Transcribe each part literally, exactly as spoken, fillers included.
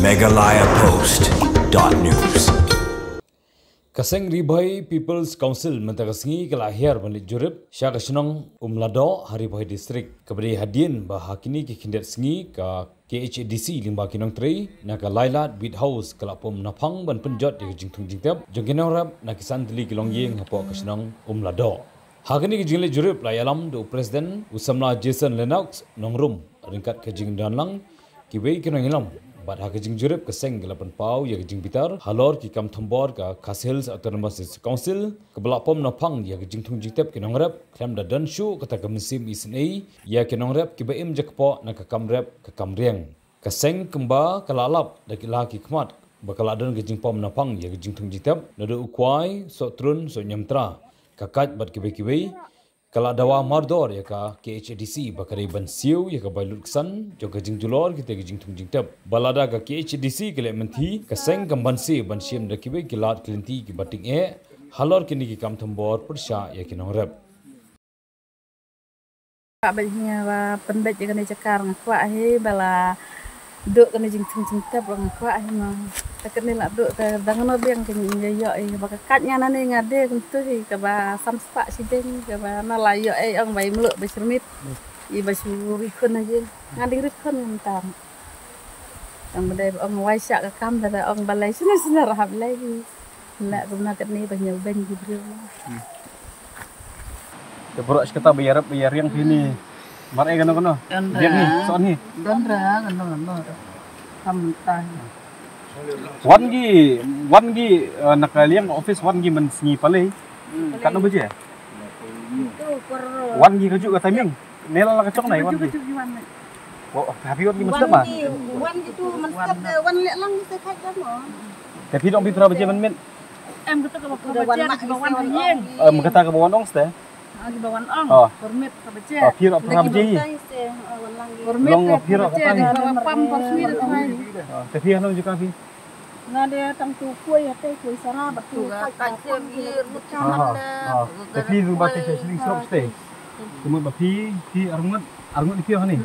Meghalaya Post dot news. Ka seng Ri Bhoi People's Council mynta ka sngi ka la hiar ban leit jurip sha ka shnong Umladoh ha Ri Bhoi District, kaba dei hadien ba ha kine ki khyndiat sngi ka K H A D C lyngba ki nongtrei na ka Lailat Beat House ka la pom naphang ban pynjot ïa ka jingthung jingtep jong ki nongrep na ki san tylli ki longïing hapoh ka shnong Umladoh. Ha kane ka jingleit jurip la ïalam da u President u samla Jason Lennox Nongrum ryngkat ka jingdon lang kiwei ki nongïalam. Bad ha ka jingjurip ka seng ka la pynpaw ïa ka jingbitar halor ki kam thombor ka Khasi Hills Autonomous District Council kaba la pom naphang ïa ka jingthung jingtep ki nongrep khlem da don shuh kata ka mynsiem isynei ïa ki nongrep kiba im jakpoh na ka kam rep ka kam riang. Ka seng kumba ka la lap da ki la ki khmat ba ka la don ka jingpom naphang ïa ka jingthung jingtep naduh u kwai soh trun soh ñiamtra, ka kait bad kiwei kiwei. Ka la dawa mardor ïa ka K H A D C ba ka dei ban siew ïa ka bai lutksan jong ka jingjulor kita ki jingthung jingtep. Ba lada ka K H A D C ka leh mynthi, ka seng kam banse ban shim da kiwei ki lad ki lynti kiba tyngeh halor kine ki kam thombor pyrshah ïa ki nongrep. Ba bad hi nga ba pynbeit ïa kane jaka nga kwah hi ba la duh kane jingthung jingtep ba nga kwah hi ma. Ta kane la duh ta dang no biang kane ïa ïoh ïa ba ka kat nga nane nga de kumtu hi kaba san spah shibeng kaba na la ïoh ei ong ba i mluh ba shirmit. I ba shu ri khun ha jing nga ding ri khun ngam tam. Tang ba dei ba ong wai shah ka kam da ong ba lei shina shina rahap lei hi. La kumna katne ba ñiew beiñ ki briew. Te bro, shi kata ba ïarap ba ïariang phi ni. Mar eh kano kano. Don ra. Riang ni, son ni. Don ra kano kano. Kam ta. Wan gi, wan gi, eh, na ka liang office wan gi man sngi palei. Katno baje? Wan gi ka ju ka timing. Ne la la ka chong nai wan gi. Oh, happy wan gi mesti ma. Wan gi tu mesti wan lek lang mesti khat dah mo. Tapi dong pi pra baje man mit. Em kata ka ba wan wan wan wan wan. Em kata ka ba wan ong ste. Ah, ki ba wan ong. Oh. Permit ka baje. Oh, pi ra pra baje. Permit long ka pi ra baje. Ka pam permit ka. Oh, tapi ano juga pi. Nga de tang tu kuai ate kuai sara ba tu ka ka se bi rut ka man da. Te phi lu ba te sling srok ste. Kumut ba phi phi arngut arngut phi hani.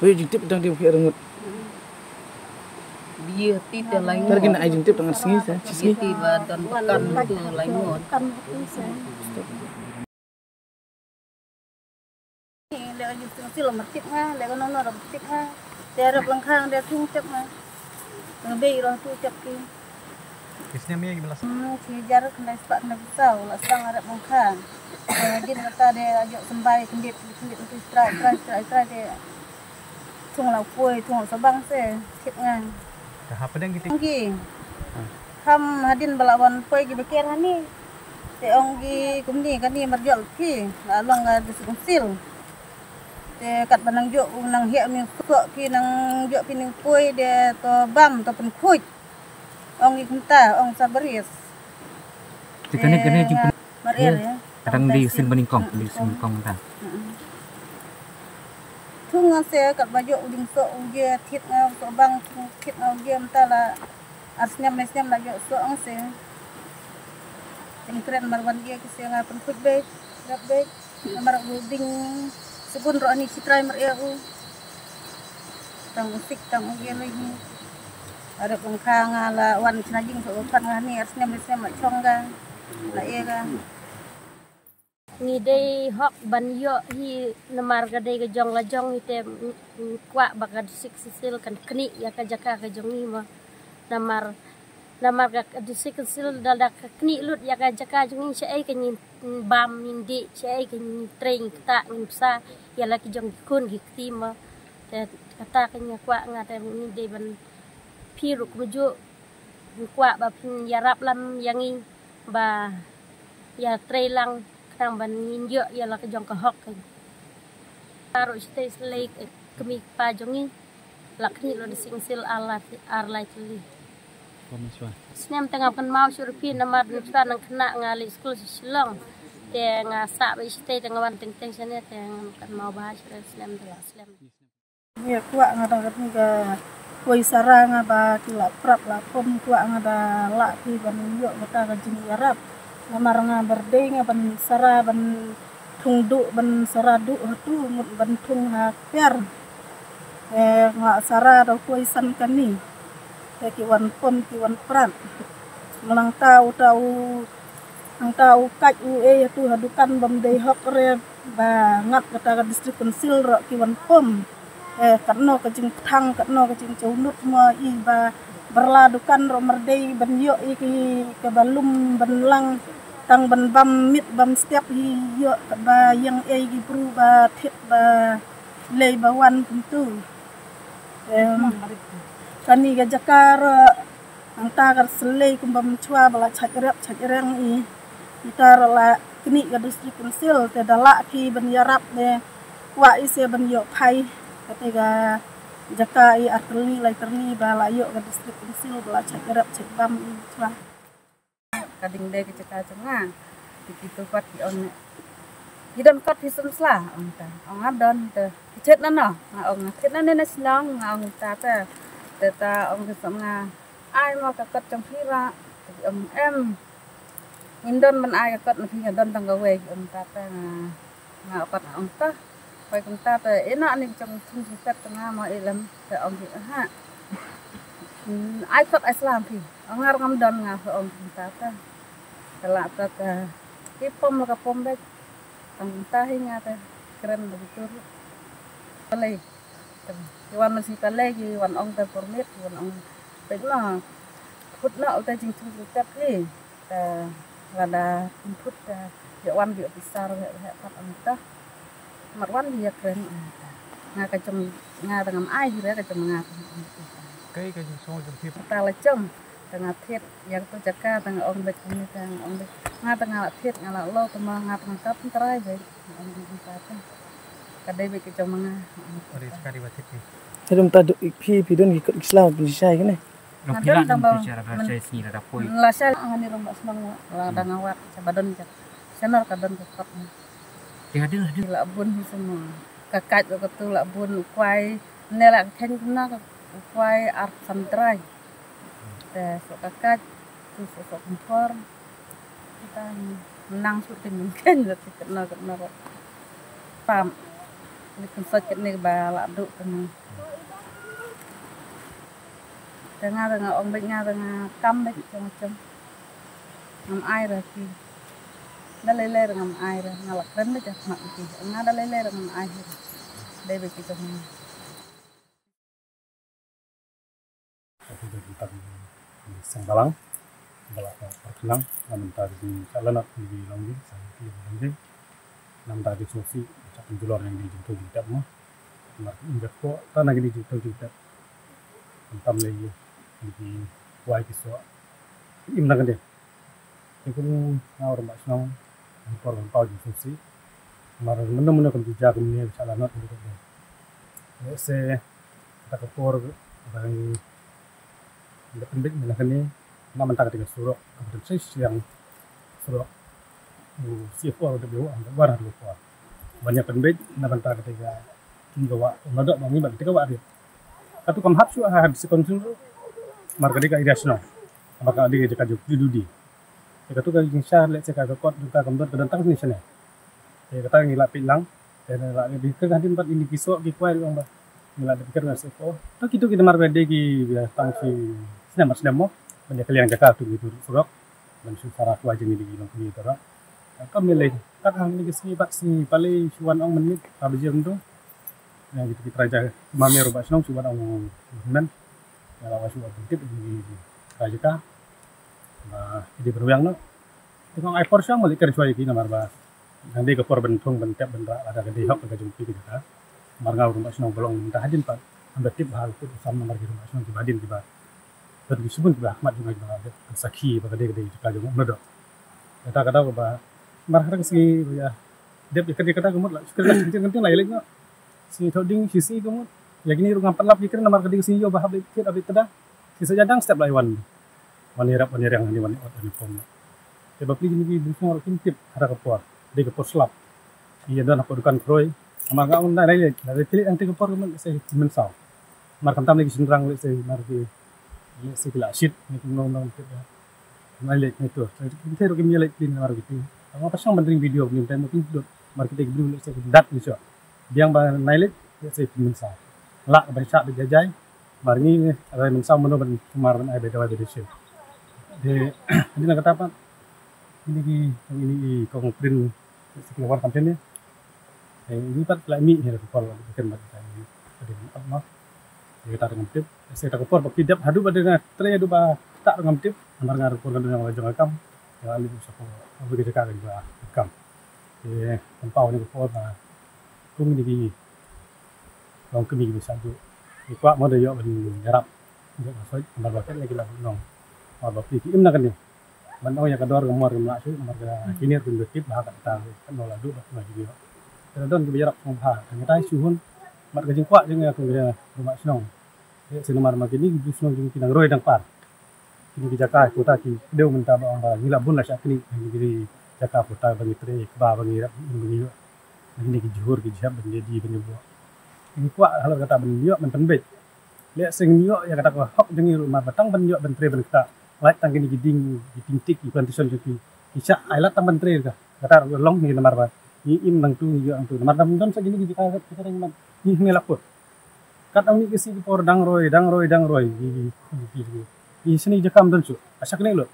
Oi jingtip dang de phi arngut. Bi ti te lai. Tar gin ai jingtip dang sngi sa. Sngi ti ba dan kan tu lai ngot. Leh ka jingthung sil martip nga, leh ka nong nong martip nga. Te rep lang khang de thung tep nga. Nga bei roh tu tep ki. Kisnya mi gimana? Hmm, ki jar kena sepak kena pisau, la sang rep lang khang. Din kata de ajo sembai kendit kendit tu trai trai trai trai de. Thung la kuai thung la sabang se. Tip nga. Ka hapdeng ki tik. Ki. Kham hadin ba la wan poi ki ba ker hani. Te ong ki kumni kani marjol ki la long ka district council. Te kat ba nang jok nang heh mi sok ki nang jok ki ning poi de to bam to pynkhuid. Ong ki kumta ong sa baris. Te kane kane jing mar er ya. Kadang di sin banyngkong di sin banyngkong ta. Thung nga se kat ba jok u ding sok u ge thit nga sok bang thit nga u ge mta la. Ar snem lai snem la ïoh soh ong se. Teng kren mar wan ïa ki se nga pynkut beit, rap beit. Namar u ding sbun roh ni ki trai mar ïa u. Tang u sik tang u ïa lei ni. Arep ong kha nga la wan chna jing soh u phan nga ni ar snem lai snem la chong ga. La ïa ga. Ngi dei hok ban ïoh hi namar ka dei ka jong la jong hi te, mm, mm, kwah ba ka district council kan knieh ïa ka jaka ka jong ngi mo. Namar, namar ka district council da da ka knieh lut ïa ka jaka jong ngi shaei ka ngi bam ngi dih, shaei ka ngi trei ngi ktah ngi psa ïa la ki jong ki khun ki kti mo. Te kata ka ngi kwah nga te ngi dei ban phi ruh kumjuh ngi kwah ba phin ïarap lam ïa ngi ba ïa trei lang khnang ban ngin ïoh ïa la ka jong ka hok ka. Baroh shatei shalei ka kmie ka kpa jong ngi la knieh lut da sing sil ar lai ar lai tylli. Snem te ngam kynmaw shuh ruh phi namar nang khynnah nga leit skul sha Shillong. Te nga sah ba shatei te nga wan teng teng shane te ngam kynmaw ba shuh snem te la slem. Ngi kwah nga da ka poi sara nga ba ki la prap la pom kwah nga da lah phi ban ïoh kata ka jingïarap. Namar nga berdei nga ban sara ban thung duh ban sara duh hatu mut ban thung ha kper. Eh, Nga sara da u koi san kani. Te ki wan pom ki wan prat. Mlangta uta u, angta u kaj u e ïa tu ha dukan bam dei hok re ba ngat kata ka district council ro ki wan pom. Eh, katno ka jingthang, katno ka jingchawnut mo i ba barla dukan ro mardei ban ïoh i ki ka balum ban lang tang ban bam mit bam step hi ïoh ba ïeng ei ki bru ba thit ba lei ba wan kumtu. Em, kani ka jaka ro angta ka selei kumba mchwa ba la chaj rep chaj reng i. Ita ro la kni ka district council te da la ki ban ïarap ne wa i se ban ïoh phai. Kate ka jaka i artylli lai tylli ba la ïoh ka district council ba la chaj rep chaj bam i mchwa. Ka ding dei ka jaka jong nga. Te kitu pat ki ong ne, ki don kot phi sum sla, ong ta. Ong nga don te. Ki thied na no? Nga ong nga thied na ne na shnong, nga ong ta te. Te ta ong ki sum nga, ai mo ka kot jong phi ra. Te ki ong em. Ngin don ban ai ka kot na phi, nga don tang kawei, ki ong ta te. Nga nga pat ong ta. Poi kumta te ina ani jong thung jong tet nga mo i lem te ong ki ha. Hmm, ai kot ai slam phi. Ong nga ngam don nga phi ong kumta te. Te la te te ki pom la ka pom bek. Tang kumta hi nga te kren da bitur. Palei. Ki wan masi palei ki wan ong te permit ki wan ong bek ma. Put na te jing thung jong tet hi. Te lada pynphut te ïa wan ki officer weh weh pat ong ta. Mat wan ki ïa kren ong ta. Nga ka jong nga te ngam ai hi re ka jong nga te ngam ai. Kai ka jingsngew jong phi. Ta la jong te nga thied ïa ka tu jaka te nga ong bek ni te nga ong bek. Nga te nga la thied nga la lo te ma nga te nga kap trai bek. Nga ong bek ta te. Ka dei bek ka jong nga. Ori ka dei ba thied ni. Te dum ta du phi phi don ki kot ki sla phi shai kane. Nga don tang ba la shai sngi la da poi. La shai ani rong ba shnong la da nga wad sa ba don ja. Sa nor ka don ka kot. Te hadin hadin la bun hi semua. Ka kaj ka tu la bun u kwai. Ne la khen kumna ka u kwai ar san trai. Te so ka kaj tu so so kompor. Kita nang su tin khen la ti kena kena. Pam. Ni kan so kene ba la du kena. Te nga te nga ong bek nga te nga kam bek jong jong. Ngam ai ra ki. Da lei lei ra ngam ai ra nga la kren bek ja mat ki. Nga da lei lei ra ngam ai ra. Dei bek ki jong nga. Aku dah tentang sang balang. Balang perkenang. Namun tadi di salanat di Longdi, sang di Longdi. Nam ta ki sosi, chak pynjulor ïa kine ki jingthoh jingtep mo. Namar in jaka ta na kine ki jingthoh jingtep. Khamtam lei ïa kine ki wai ki soh. Im na kane. Te kum nga u rangbah shnong, nga por ban paw jingsosi. Namar mynno mynno kam ju jia kumne ka sha la not kumne. Lehse kata ka por ba ngi da pynbeit mynta kane, na mynta ka dei ka surok kaba don shisha surok. U C F O ruh da wan ha ka por ban ïa pynbeit na bynta kata ka, kata ka wah, u Mladok ba ngi bad kata ka wah rit. Katu kam hap shuh ha District Council ruh, namar ka dei ka area shnong, namar ka dei ka jaka jong P W D. Te katu ka jingshisha lehse ka kot jong ka kam don, ka don tang shane shane. Te kata ngi la peit lang. Te ngi la dei kyrkhu hadien pat ïa ki soh ki kwai ruh ba ngi la dei kyrkhu na C F O. To kitu ki namar ba dei ki, ba tang shi snem ar snem mo ban ïa kylliang jaka tu ki surok ban shu sara kwai jong ngi ki long ki surok. Kam lei lei kat hangne ki sngi bad sngi palei shu wan ong mynmiet ka ba jia kumtu. Ïa kitu ki trai jaka ma me ruh ba shnong shu wan ong mynmiet. Ïa la wa shu wan tip ïa ki trai jaka ba ki dei ban wiang noh. Te nga ong ai por shang malik kren shuwa ïa ki namar ba nang dei ka por ban thung ban tep ban rah lada ka dei hok ka jong phi ka jaka. Namar nga u rangbah shnong ba long mynta hadien pat ngam da tip ba ha u kut u sam namar ki rangbah shnong kiba hadien kiba don ki shibun kiba ha khmat jong nga kiba dep sakhi ba ka dei ka dei jaka jong u Mladok. Kata kata ba namar ha ka sngi ba ïa dep ïa ka dei kata ka mut la shu kren ka sngi kynting la ïa leit noh. Sngi thoh ding shi sngi ka mut ïa kine ruh ngam pat lap ïa kren namar ka dei ka sngi ïoh ba hap leit thied hap leit tda. Shi sa ïa dang step la ïa wan. Wan ïarap, wan ïareng, wan ïa ot, wan ïa pom. Te bapli kine ki bun shnong ruh kim tip ha ka por. Dei ka por slap. Ki ïa don hapoh dukan khroi. Namar nga ong nai leit, nai leit, nai leit, ante ka por ka mut lehse phin mynsaw. Namar khamtam lei ki shynrang lehse, namar ki, lehse ki la shit, ne ki nong nong tip ïa. Nai leit, nai tur. Te ruh kim ïa leit phin namar ki phi. Namar ka shong ban ring video, kim tem kim dut. Namar ki te ki briew lehse ki dat ni shuh. Biang ba nai leit, lehse phin mynsaw. lah ban shah beit jai jai. Mar ngi, eh, mynsaw mano ban sumar ban ai beit dawai beit shisha. Te hadien kata pat, ini ki, ini i kong Prin, si ki wan kam sini. Eh, ini pat la mih ni la ka por la ka ken bad ka ni. Ka dei ban ap ma. Ni kata ruh ngam tip. Sa kata ka por ba ki dep haduh ba dei nga trei haduh ba kata ruh ngam tip. Namar nga ruh ka por ka dei nga la jong ka kam. Nga la leit sha ka, ka jaka ka jaka kam. Eh, pynpaw ni ka por ba kum ni ki longkmie kiba shah juh. Ki kwah mo da ïoh ban ïarap. Ïoh ban soi namar ba ken ni ki la nong. Namar ba phi ki im na kane. Ban ong ïa ka dor ka mor kam lah shuh namar ka kine ruh kim da tip ba ha kata ka nong la duh ba ma ki ïoh. Te la don kiba ïarap sngewbha. Tang ïa tai shu hun. Bad ka jingkwah jong nga kum ka rumah shnong. Ïa, sa namar ma kine ki bun shnong jong ngi ki dang roi dang par. Kine ki jaka puta ki dei mynta ba ong ba ngi la bun la shah kine, kine ki jaka puta ba ngi trei, kba ba ngi rep, ba ngi ïoh. Kine ki jhur ki jhep ba ngi die ba ngi buh. Ngi kwah halor kata ban ïoh ban pynbeit. Lehse ngi ïoh ïa kata ka hok jong ngi ruh mar ba tang ban ïoh ban trei ban kata. Lait tang kine ki ding, ki ting tik, ki plantation jong ki, ki shah ai lad tang ban trei ka. Kata ruh long ngi namar ba ngi im nangtu, ngi ïoh nangtu. Namar dang don sa kine ki jaka rep kita ngi man. Ngi ngi la put. Kat ong ngi ki si ki por dang roi, dang roi, dang roi. Ngi, ngi, ngi, ngi, ngi sini jaka ym don shuh. Ka shah kane lut.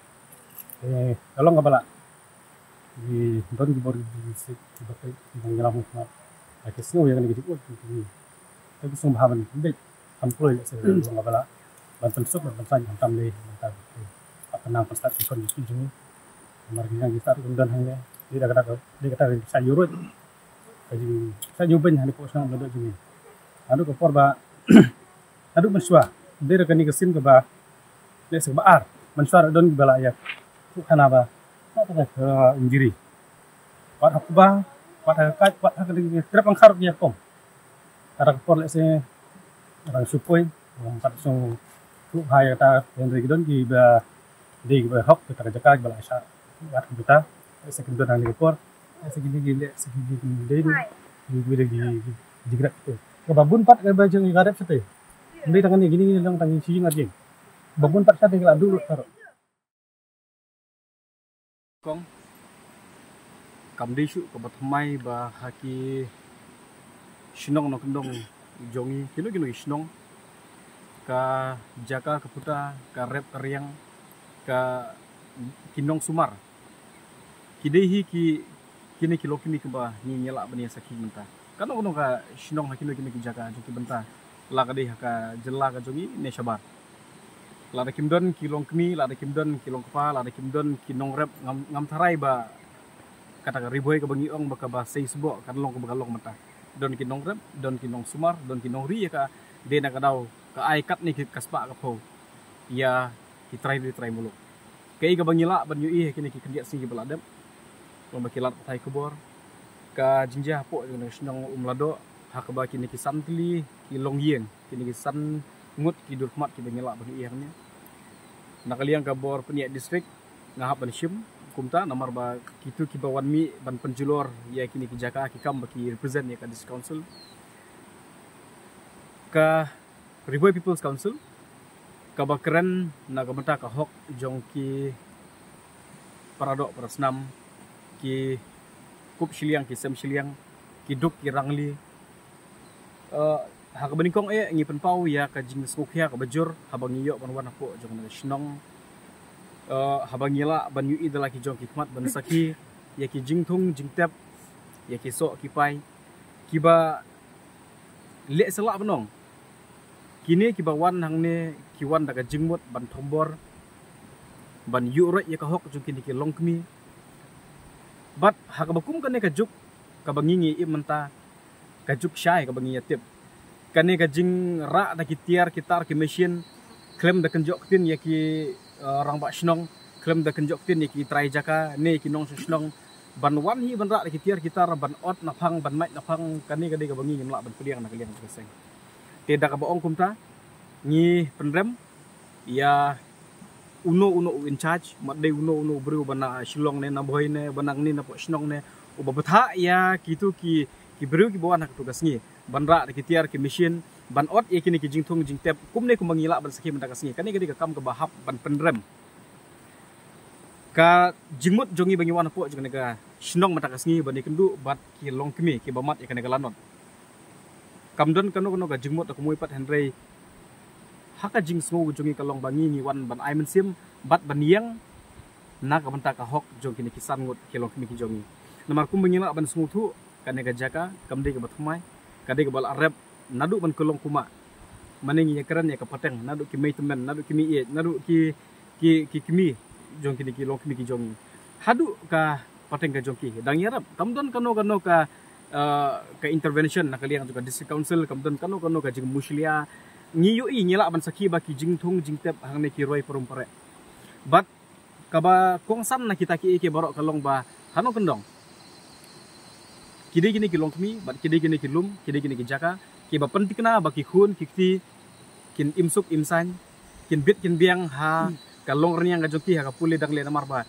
Eh, ka long kaba lah. Ngi don ki bor ki si ki bor ki bang ngi la mut mat. Ai ki sngew ïa kane ki jingmut ki, ki, ki sngewbha ban beit. Kam kloi lehse long kaba lah. Ban pynsuk ban pynsang khamtam lei ban ta. Ap nang pynstad ki kon ki jong ngi. Namar ki nang ki stad ki don hangne. Dei da kata ka, dei kata ka sa ïuh ruh. Ka jing sa ïuh beiñ ha ni pok shnong Umladok jong ngi. Haduh ka por ba, haduh mynshuwa, dei da kane ka sien kaba, lehse kaba ar, mynshuwa ruh don kiba la ïa, tu khana ba, na ta ka injury. Wat ha kba, wat ha ka kaj, wat ha ka ding, trep angkhar ki ïa kong. Kata ka por lehse, rang shu poi, ngam pat shu, tu ha ïa kata, hynrei ki don kiba, dei kiba hok, kata ka jaka, kiba la shah, wat ka bita, lehse kim don ha ni ka por, lehse kine ki, lehse kine ki dei, ki, ki, ki, ki, ki, ki, ki, ki, kaba bun pat kaba jong ka rep shatei. Ndei tang kane kine ki long tang shi jing ar jing. Ba bun pat shatei ki la duh lut karot. Kong, kam dei shuh kaba thymmai ba ha ki shnong nongkyndong jong ngi, kino kino ki shnong, ka jaka ka puta, ka rep ka riang, ka ki nongsumar. Ki dei hi ki, kine ki longkmie kiba ngi, ngi lah ban ïa sakhi mynta. Kano kano ka shnong ha kino kino ki jaka jong ki bynta. La ka dei ha ka jylla ka jong ngi ne shabar. Lada kim don ki longkmie, lada kim don ki longkpa, lada kim don ki nongrep, ngam, ngam tharai ba kata ka Ri Bhoi kaba ngi ong ba kaba sei sboh kan long kaba ka long mynta. Don ki nongrep, don ki nongsumar, don ki nongri ïa ka dei na ka daw ka ai katne ki ka spah ka phew ïa ki trai ri trai muluk. Kaei kaba ngi lah ban ïohi ha kine ki khyndiat sngi kiba la dep, long ba ki lad pathai khubor ka jingjia hapoh jong ka shnong Umladok, ha kaba kine ki san tylli ki longïing, kine ki san ngut ki dur khmat kiba ngi lah ban ïohi hangne. Na ka liang ka bor pynïaid district nga hap ban shim kumta namar ba kitu kiba wan mih ban pynjulor ïa kine ki jaka ki kam ba ki represent ïa ka district council. Ka Ri Bhoi People's Council kaba kren na ka bynta ka hok jong ki para doh para snam, ki kup shiliang ki sem shiliang, ki duk ki rangli. Eh, ha kaba nyngkong eh ngi pynpaw ïa ka jingsngewkhia kaba jur haba ngi ïoh ban wan hapoh jong ka shnong. Eh, haba ngi lah ban ïohi da la ki jong ki khmat ban sakhi ïa ki jingthung jingtep, ïa ki soh ki pai kiba leh sa lah ban ong. Kine kiba wan hangne ki wan da ka jingmut ban thombor, ban ïuh roit ïa ka hok jong kine ki longkmie. Bad ha kaba kum kane ka juk kaba ngi ngi im mynta, ka juk shai kaba ngi ïa tip. Kane ka jingrah da ki tiar ki tar ki machine, khlem da kynjoh ktien ïa ki, eh, rangbah shnong, khlem da kynjoh ktien ïa ki trai jaka ne ki nongshong shnong, ban wan hi ban rah da ki tiar ki tar ban ot na phang, ban mait na phang, kane ka dei kaba ngi ngim lah ban pdiang na ka liang jong ka seng. Te da kaba ong kumta, ngi pynrem ïa uno uno u in charge, mat dei uno uno u briew ba na Shillong ne, na Bhoi ne, ba na ngi ne, na poh shnong ne, uba bthah ïa kitu ki, ki briew kiba wan ha katu ka sngi ban rah da ki tiar ki machine, ban ot ïa kine ki jingthung jingtep kumne kumba ngi lah ban sakhi mynta ka sngi. Kane ka dei ka kam kaba hap ban pynrem. Ka jingmut jong ngi ba ngi wan hapoh jong kane ka shnong mynta ka sngi ban ïakynduh bad ki longkmie kiba mad ïa kane ka lanot. Kam don kano kano ka jingmut da kumwei pat, hynrei ha ka jingsngew jong ngi ka long ba ngi ngi wan ban ai mynsiem bad ban ïeng na ka bynta ka hok jong kine ki san ngut ki longkmie ki jong ngi. Namar kumba ngi lah ban sngewthuh, kane ka jaka kam dei kaba thymmai, ka dei kaba la rep naduh ban kyllon kumba. Mane ngi ïakren ïa ka pateng naduh ki mei tymmen, naduh ki mei ïeit, naduh ki ki ki kmie jong kine ki longkmie ki jong ngi, haduh ka pateng ka jong ki dang ïarap. Kam don kano kano ka, uh, ka intervention na ka liang jong ka District Council, kam don kano kano ka jingmushlia. Ngi ïohi, ngi lah ban sakhi ba ki jingthung jingtep hangne ki roi parum pare. Bad kaba kongsan na kita kiei kiei baroh ka long ba hano kyndong, ki dei kine ki longkmie bad ki dei kine ki lum, ki dei kine ki jaka kiba pynthikna ba ki khun ki kti kin im suk im saiñ, kin bit kin biang ha ka longrynïeng ka jong ki ha ka pule dang leh, namar ba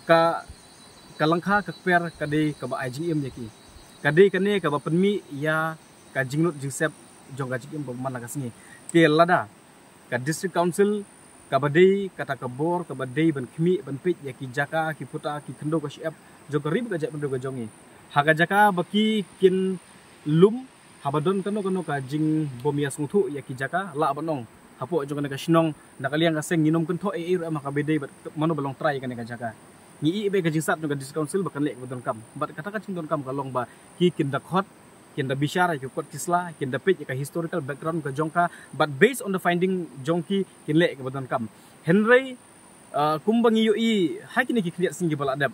ka ka lyngkha ka kper ka dei kaba ai jingim ïa ki. Ka dei kane kaba pynmih ïa ka jinglut jingsep jong ka jingim ba man la ka sngi. Te lada ka District Council kaba dei kata ka bor kaba dei ban khmih ban peit ïa ki jaka ki puta ki khyndew ka shyiap jong ka ri bad ka jaitbynriew ka jong ngi, ha ka jaka ba ki kin lum, haba don kano kano ka jingbym ïasngewthuh ïa ki jaka, lah ban ong hapoh jong kane ka shnong na ka liang ka seng ngin ym kynthoh ei ei ruh em ha kaba dei bad mano ba long trai ïa kane ka jaka. Ngi ïohi ba ka jingsat jong ka District Council ba kan leh kaba donkam, bad kata ka jingdonkam ka long ba ki kin da khot, kin da bishar ïa ki kot ki sla, kin da peit ïa ka historical background ka jong ka, bad based on the finding jong ki kin leh kaba donkam. Hynrei, uh, kumba ngi ïohi ha kine ki khyndiat sngi kiba la dep,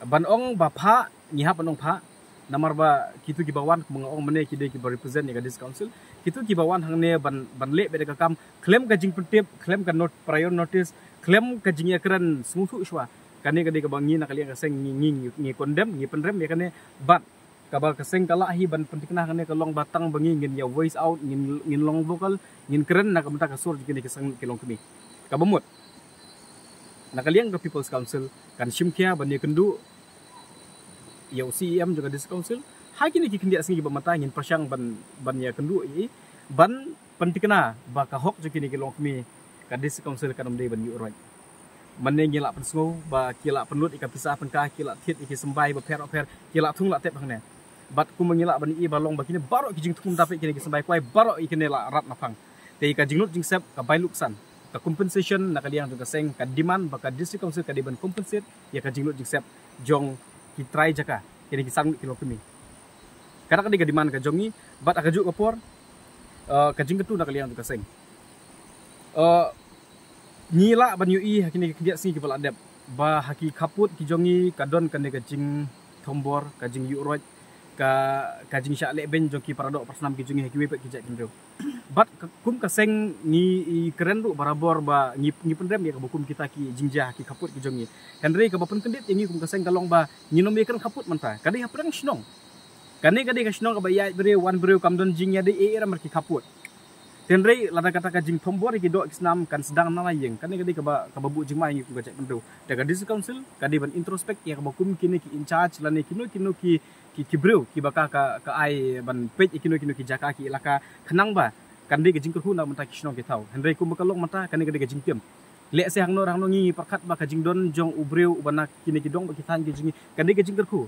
ban ong ba phah, ngi hap ban ong phah. Namar ba kitu kiba wan, kumba nga ong mynne, ki dei kiba represent ïa ka District Council. Kitu kiba wan hangne ban ban leh beit ïa ka kam khlem ka jingpyntip, khlem ka not, prior notice, khlem ka jingïakren sngewthuh shuwa. Kane ka dei kaba ngi na ka liang ka seng ngi ngi ngi, ngi condemn, ngi pynrem ïa kane. Bad kaba ka seng ka lah hi ban pynthikna hangne ka long ba tang ba ngi ngin ïa voice out, ngin ngin long vocal, ngin kren na ka bynta ka sur jong kine ki san ngut ki longkmie. Kaba mut, na ka liang ka People's Council kan shim khia ban ïakynduh ïa u C E M jong ka District Council ha kine ki khyndiat sngi kiba mynta. Ngin pyrshang ban ban ïakynduh ïa i ban pynthikna ba ka hok jong kine ki longkmie ka District Council kan ym dei ban ïuh roit. Mynne ngi lah pynsngew ba ki lah pynlut ïa ka pisa pynka, ki lah thied ïa ki symbai bapher bapher, ki lah thung lah tep hangne. Bad kumba ngi lah ban ïohi ba long ba kine baroh ki jingthung da peit kine ki symbai kwai baroh ïa kine lah rat na phang. Te ïa ka jinglut jingsep ka bai luksan, ka compensation na ka liang jong ka seng ka demand ba ka District Council ka dei ban compensate ïa ka jinglut jingsep jong ki trai jaka, kine ki san ngut ki longkmie. Kata ka dei ka demand ka jong ngi. Bad ha kajuh ka por, uh, ka jingkyntu na ka liang jong ka seng, uh, ngi lah ban ïohi ha kine ki khyndiat sngi kiba la dep ba ha ki khappud ki jong ngi ka don kane ka jingthombor, ka jingïuh roit, ka ka jingshah lehbeiñ jong ki paradoh parasnam ki jong ngi ha kiwei pat ki jaitbynriew. Bad ka, kum ka seng ngi kren ruh barabor ba ngi ngi pynrem ïa kaba kum kita ki jingjia ha ki khappud ki jong ngi. Hynrei kaba pynkyndit ïa ngi kum ka seng ka long ba ngin ym ïakren khappud mynta, ka dei hapdeng shnong. Kane ka dei ka shnong kaba ïaid briew wan briew, kam don jingïadei ei ei ruh mar ki khappud. Hynrei lada kata ka jingthombor ïa ki doh ki snam kan sdang na la ïing, kane ka dei kaba kaba buh jingma ïa ngi kum ka jaitbynriew. Te ka District Council ka dei ban introspect ïa kaba kum kine ki in charge lane kino kino ki ki ki briew kiba ka ka ka ai ban peit ïa kino kino ki jaka ki elaka, khnang ba kan dei ka jingkyrkhu na bynta ki shnong ki thaw. Hynrei kumba ka long mynta, kane ka dei ka jingtim. Lehse hangno hangno ngi ngi pyrkhat ba ka jingdon jong u briew uba na kine ki dong bad ki thaiñ ki jong ngi ka dei ka jingkyrkhu,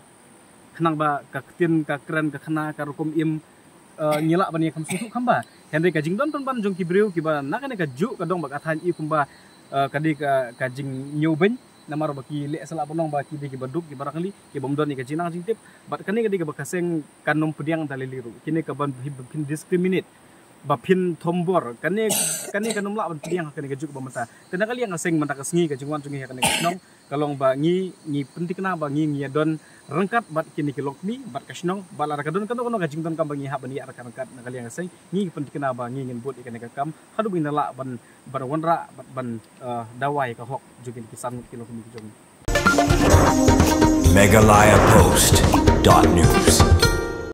khnang ba ka ktien ka kren ka khana ka rukom im, eh, ngi lah ban ïa kham sngewthuh kham ba. Hynrei ka jingdon pynban jong ki briew kiba na kane kajuh ka dong bad ka thaiñ i kumba, eh, ka dei ka ka jingñiewbeiñ. Namar ba ki leh sa lah ban ong ba ki dei kiba duk, kiba rangli, kibym don ïa ka jingnang jingtip. Bad kane ka dei kaba ka seng kan ym pdiang da lei lei ruh. Kine kaban phin, phin discriminate, ba phin thombor, kane kane kan ym lah ban pdiang ha kane kajuh kaba mynta. Te na ka liang ka seng mynta ka sngi ka jingwan jong ngi ha kane ka shnong ka long ba ngi ngi pynthikna ba ngi ngi ïa don ryngkat bad kine ki longkmie bad ka shnong, bad lada ka don kano kano ka jingdonkam ba ngi hap ban ïa ryngkat ryngkat na ka liang ka seng, ngi ngi pynthikna ba ngi ngin bud ïa kane ka kam haduh ba ngin lah ban ban wanrah bad ban, eh, dawa ïa ka hok jong kine ki san ngut ki longkmie ki jong ngi. Meghalaya Post dot news.